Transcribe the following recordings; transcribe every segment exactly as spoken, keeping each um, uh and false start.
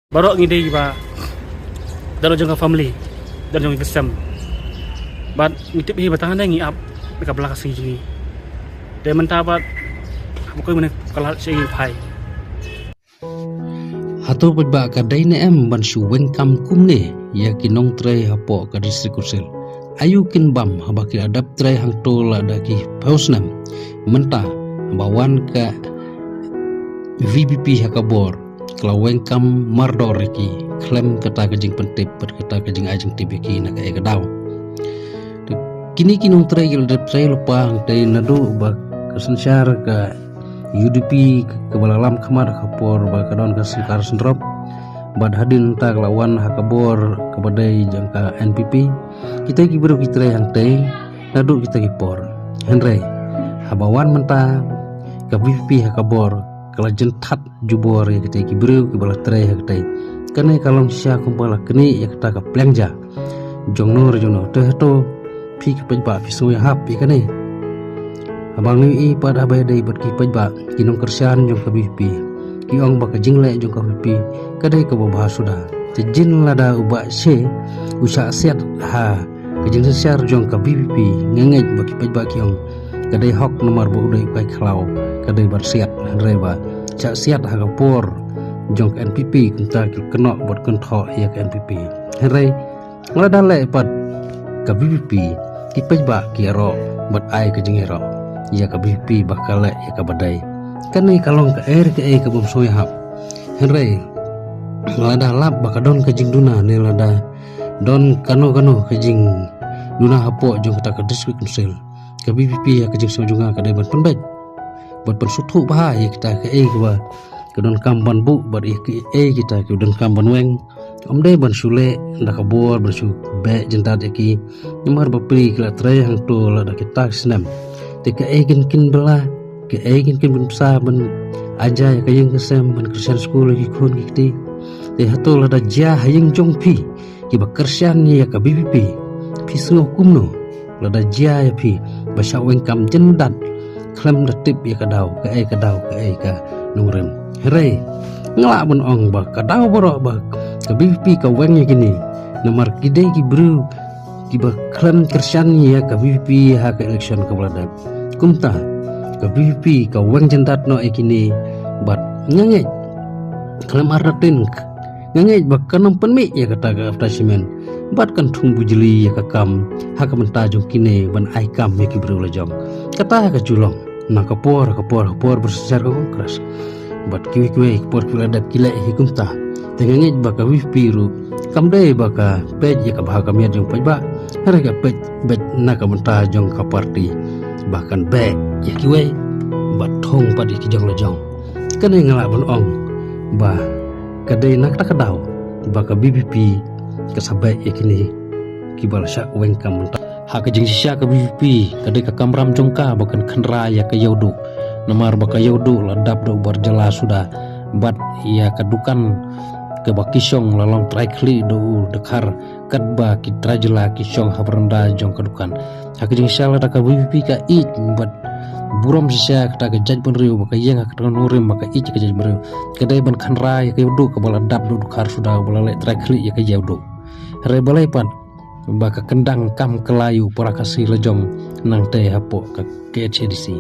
Baroh ngi dei ba da jong ka family, da jong ka sem. Bad ngi tip hi ba tang ngi ap ka bla ka sngi jong ngi. Te mynta bad ba koi mane ka lad sha ngi phai. Hato paidbah ka dei ne em ban shu weng kam kumne ïa ki nongtrei hapoh ka District Council? Aïu kin bam haba ki la dep trei hangto la da ki phew snem. Mynta haba wan ka V P P ha ka bor, ka la weng kam mardor ïa ki khlem kata ka jingpyntip bad kata ka jingai jingtip ïa ki na kaei ka daw. Te kine ki nongtrei ki la dep trei lypa hangtei naduh ba ka synshar ka U D P kaba la lam khmat ha ka por ba ka don ka sorkar synrop. Bad hadien ta ka la wan ha ka bor kaba dei jong ka N P P. Kita ki briew ki trei hangtei naduh kita ki por. Hynrei haba wan mynta ka V P P ha ka bor, ka la jynthut jubor ïa kita ki briew kiba la trei hangtei. Kane ka long shisha kumba la knieh ïa kata ka pliang ja. Jongno re jongno, te hato phi ki paidbah phi sngew ïahap ïa kane? Haba ngi ïohi pat haba ïadei bad ki paidbah, ki nongkyrshan jong ka V P P, ki ong ba ka jingleh jong ka V P P ka dei kaba bha suda. Te jin lada u Bah Shea u shah siat ha ka jingsynshar jong ka V P P, nga ngeit ba ki paidbah ki ong ka dei hok namar ba u dei u kai khlaw, ka dei ban siat, hynrei ba shah siat ha ka por jong ka N P P kumta ki kynnoh bad kynthoh ïa ka N P P. Hynrei lada leh pat ka V P P, ki paidbah ki ïaroh bad ai ka jingïaroh ïa ka V P P ba ka leh ïa kaba dei. Kane ka long kaei re kaei kabym sngew ïahap. Hynrei lada lap ba ka don ka jingduna ne lada don kano kano ka jingduna hapoh jong kata ka District Council, ka V P P ha ka jingsngew jong nga ka dei ban pynbeit bad pynsngewthuh bha ïa kita kaei kaba ka donkam ban buh bad ïa kaei kita ki donkam ban weng. Ym dei ban shu leh da ka bor ban shu beh jyndat ïa ki. Namar ba phi ki la trei hangto la da kita ki snem. Te kaei kin kin bylla, kaei kin kin pynbsa ban ai ja ïa ka ïing ka sem, ban kyrshan skul ïa ki khun ki kti. Te hato lada jia ha ïing jong phi kiba kyrshan ïa ka V P P, phi sngew kumno lada jia ïa phi ba shah weng kam jyndat khlem da tip ïa ka daw, kaei ka daw, kaei ka nongrim? Hynrei nga lah ban ong ba ka daw baroh ba ka V P P ka weng ïa kine, namar ki dei ki briew kiba khlem kyrshan ïa ka V P P ha ka election kaba la dep. Kumta ka V P P ka weng jyndat noh ïa kine. Bad nga ngeit khlem artatien, nga ngeit ba kan ym pynmih ïa kata ka advertisement bad kan thung bujli ïa ka kam ha ka bynta jong kine ban ai kam ïa ki briew la jong. Kata ka ju long na ka por, ka por, ka por ba synshar ka Congress. Bad kiwei kiwei ka por ki la dep ki leh hi kumta. Te nga ngeit ba ka V P P ruh kam dei ba ka peit ïa ka bha ka miat jong paidbah, hynrei ka peit beit na ka bynta jong ka party ba kan beh ïa kiwei bad thung pat ïa ki jong la jong. Kane nga lah ban ong ba ka dei na kata ka daw ba ka V P P ka sa beh ïa kine kiba la shah weng kam mynta. Ha ka jingshisha ka V P P ka dei ka kamram jong ka ba kan kynra ïa ka Ïewduh. Namar ba ka Ïewduh la dap da u Barjala suda bad ïa ka dukan kaba ki shong la long trai khlieh da u dkhar, katba ki trai jylla ki shong ha baranda jong ka dukan. Ha ka jingshisha lada ka V P P ka ïeit bad burom shisha kata ka jaitbynriew ba ka ïeng ha kata ka nongrim ba ka ïeit ka jaitbynriew, ka dei ban kynra ïa ka Ïewduh kaba la dap da u dkhar suda ba la leh trai khlieh ïa ka Ïewduh. Hynrei balei pat ba ka kyndang kam kylla ïa u para Khasi la jong nangtei hapoh ka K H A D C?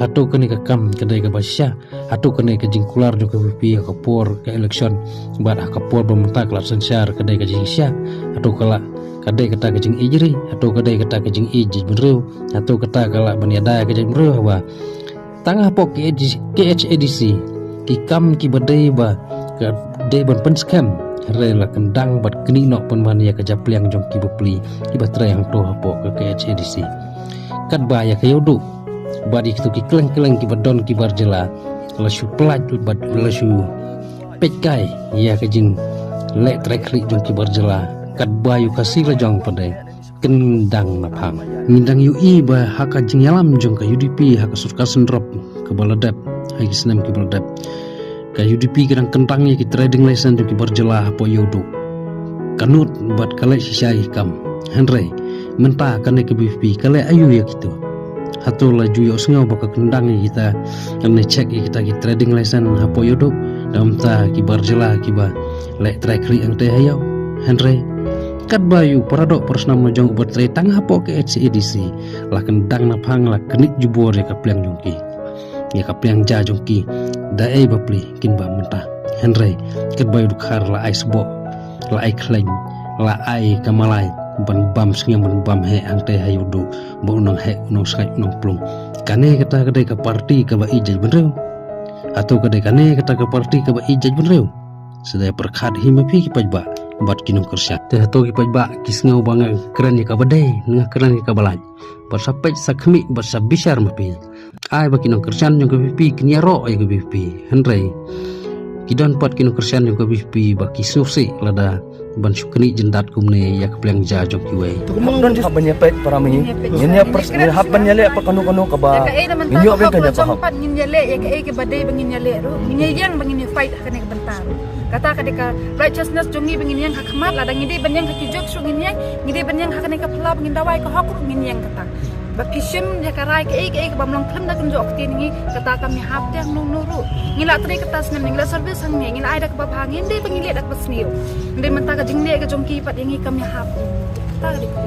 Hato kane ka kam ka dei kaba shisha? Hato kane ka jingkular jong ka V P P ha ka por ka election bad ha ka por ba mynta ka la synshar ka dei ka jingshisha? Hato ka la ka dei kata ka jingïeit ri? Hato ka dei kata ka jingïeit jaitbynriew? Hato kata ka la ban ïada ïa ka jaitbynriew? Haba tang hapoh K H A D C ki kam kiba dei ba ka dei ban pynskhem, hynrei la kyndang bad knieh noh pynban ïa ka japliang jong ki bapli kiba trei hangto hapoh ka K H A D C. Katba ïa ka Ïewduh bad ïa kito ki kylleng kylleng kiba don ki bar jylla la shu pyllait bad la shu peit kai ïa ka jingleh trai khlieh jong ki bar jylla, katba ïa u Khasi la jong pat de kyndang na phang. Ngi dang ïohi ba ha ka jingïalam jong ka U D P ha ka sorkar synrop kaba la dep, ha ki snem kiba la dep, ka U D P ka dang kyndang ïa ki trading license jong ki bar jylla hapoh Ïewduh. Ka nud bad ka leh shisha ïa ki kam. Hynrei mynta kane ka V P P ka leh aïu ïa kito? Hato la ju ïohsngew ba ka kyndang ïa kita, kane check ïa kita ki trading license hapoh Ïewduh? Da mynta ki bar jylla kiba Leh trai khlieh hangtei ha ïew. Hynrei katba ïa u paradoh parasnam jong u ba trei tang hapoh ka H A D C, la kyndang naphang, la knieh jubor ïa ka pliang jong ki. Ïa ka pliang ja jong ki da ei bapli kin bam mynta. Hynrei katba ïa u dkhar la ai sboh, la ai khlaiñ, la ai ka malai ban bam sngem, ban bam heh hangtei ha ïew duh, ba u nang heh, u nang sngaid, u nang plung. Kane kata ka dei ka parti kaba ïeit jaitbynriew? Hato ka dei kane kata ka parti kaba ïeit jaitbynriew? Sa dei pyrkhat hi ma phi ki paidbah bad ki nongkyrshan. Te hato ki paidbah ki sngew ba nga kren ïa kaba dei ne nga kren ïa kaba lait? Bad sa peit sa khmih bad sa bishar ma phi. Ai ba ki nongkyrshan jong ka V P P kin ïaroh ïa ka V P P. Hynrei ki don pat ki nongkyrshan jong ka V P P ba ki sngewsih lada ban shu knieh jyndat kumne ïa ka pliang ja jong kiwei. Hap don hap ban ïa peit para ma ngi. Ngin ïa pers-, ngin hap ban ïaleh pat kano kano kaba ngin ïoh ban ka ïa pahap. Ngin ïaleh ïa kaei kaba dei ba ngin ïaleh ruh. Ngin ïa ïeng ba ngin ïa fight ha kane ka bynta ruh. Kata ka dei ka righteousness jong ngi ba ngin ïeng ha khmat, lada ngi dei ban ïeng ha ki judge ruh ngin ïeng, ngi dei ban ïeng ha kane ka pla ba ngin dawa ïa ka hok ruh ngin ïeng kata. Ba ki shim ïa ka rai kaei kaei kaba ym long khlem da kynjoh ka ktien ngi, kata kam ïahap te hangno hangno ruh. Ngi la trei kata snem, ngi la service hangne, ngi la ai da kaba bha, ngim dei ba ngi leh da kaba sniew. Ngim dei mynta ka jingleh ka jong ki pat ïa ngi kam ïahap. Kata ka dei ka